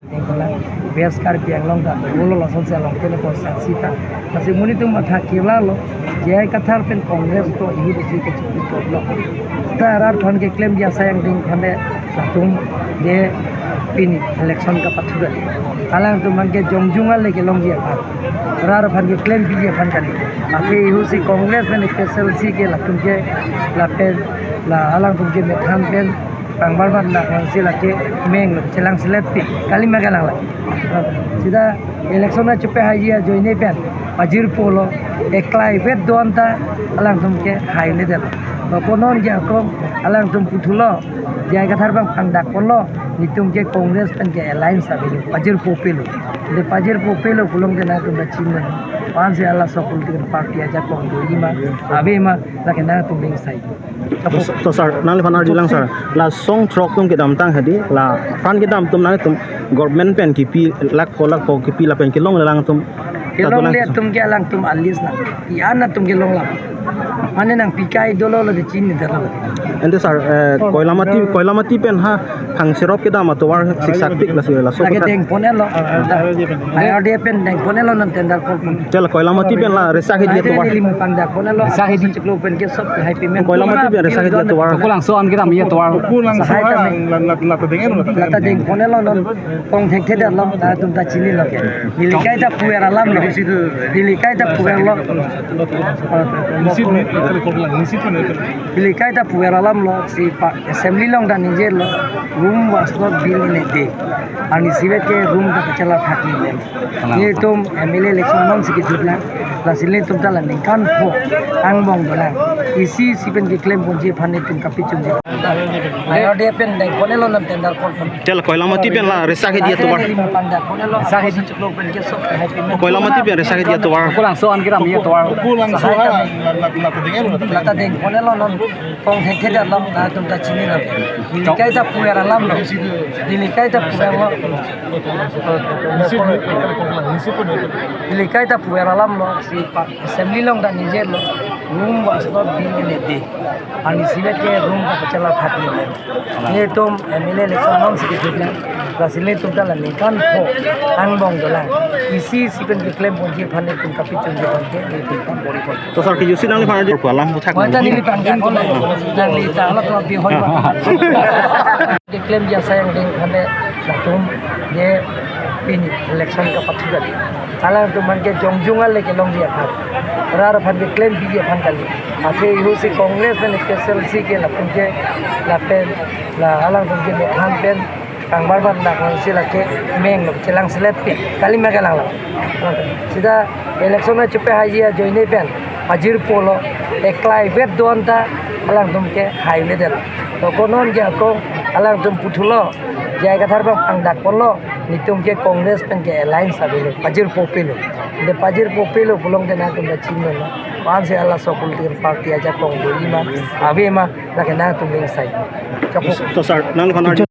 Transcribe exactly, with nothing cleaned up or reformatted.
Best Karbi Anglong ta, ulo lason si along kene ko saksi ta. Lasi monit atum matha kela lo, J I Kathar pen Congress to ihi besi ke chupi chot lo. Ta rat aphan keklem ji asai angdeng aphan de latum de pini election kapathu kali. Alangtum aphan ke jongjung ale kelongji aphan. Rat aphan keklem piji aphan kali. Ake ihu si Congress pen H S L C ke latum ke lapen la alangtum ke methan pen pangbar ban dak man si lake meng lo chelang selet pi kali ma galang la. Sita election na chupe haji ajoine pen pajirpo lo, eklai vet do-an ta alangtum ke haine det. Ba konon ke akong alangtum puthu lo, J I Kathar abang pangdak pon lo, netum ke Congress pen ke alliance avelo, pajirpo pe lo. De pajirpo pe lo pulote nangtum ta chinine. Pan si ala so political party ajakong do ima, ave ma, lake nangtum meng sai. To sir, nangliphan arjulang sir. La song throk atum kedamtang hedi, la apran kedam atum nangtum government pen kipi lakh pho lakh pho kipi lapen kelonglelang atum. Kelongle atum ke alangtum alis na. Ian atum kelong la. Mane nangpi kai dolo lo de chinine det lo. Ante sir, eh, Koilamati, Koilamati pen ha Phangcherop kedam atovar siksak pik lasi laso. Lake kotha deng pon-et lo. Ayar de pen deng pon-et lo, non tender call pon. Tel Koilamati pen la resak hedi atovar. Neli mupang dak pon-et lo. Resak hedi. Chiklo pen ke sop hai payment. Koilamati pen resak hedi atovar. Kolangso an kedam atovar. Kolangso hai ha, tame. La, la, lata deng lo. Lata deng pon-et lo, non pon thekthe det lo. Nangtum ta chini lo ke. Neli kai ta puer alam lo. Neli kai ta puer lo. Neli kai ta puer alam lo. Si pa assembly along ta ningje lo, Rome was not built in a day. Arnisi vet ke Rome ta kachala thak ni nem. Netum M L A election non si kejut lang. Lasi netum ta la ningkan pho angbong dolang. Isi isi pen keklem ponji aphan netum kapi chunji. Ayar de pen deng pon-et lo, non tender call pon. Tel Koilamati pen la resak hedi atovar. Neli mupang dak pon-et lo. Resak hedi. Chiklo pen ke sop hai payment. Koilamati pen resak hedi atovar. Kolangso an kedam atovar. Kolangso ha, la, la, lata deng lo. Lata deng pon-et lo, non pon thekthe det lo, nangtum ta chini lo. Neli kai ta puer alam lo. Neli kai ta puer lo. Neli kai ta puer alam lo. Si pa assembly along ta ningje lo, Rome was not built in a day. Arnisi vet ke Rome ta kachala thak ni nem. Netum M L A election non si kejut lang. Lasi netum ta la ningkan pho angbong dolang. Isi isi pen keklem ponji aphan netum kapi chunji aphan ke netum pon bori pon. To sir, kejutsi nangliphan arju alam puthak. Wata neli pangdak pon. Neli ta lo to bi hoi ba. Keklem ji asai angdeng aphan de latum de pini election kapathu kali. Alangtum aphan ke jongjung ale kelongji aphan. Rat aphan keklem piji aphan kali. Ake ihu si Congress pen H S L C ke latum ke lapen la alangtum ke methan pen pangbar ban dak man si lake meng lo chelang selet pi kali ma galang la. Sita election na chupe haji ajoine pen pajirpo lo, eklai vet do-an ta alangtum ke haine det. To konon ke akong alangtum puthu lo, J I Kathar abang pangdak pon lo, netum ke Congress pen ke alliance avelo, pajirpo pe lo. De pajirpo pe lo pulote nangtum ta chinine lo. Pan si ala so political party ajakong do ima, ave ma, lake nangtum meng sai. Chokok. To sir, nangliphan arju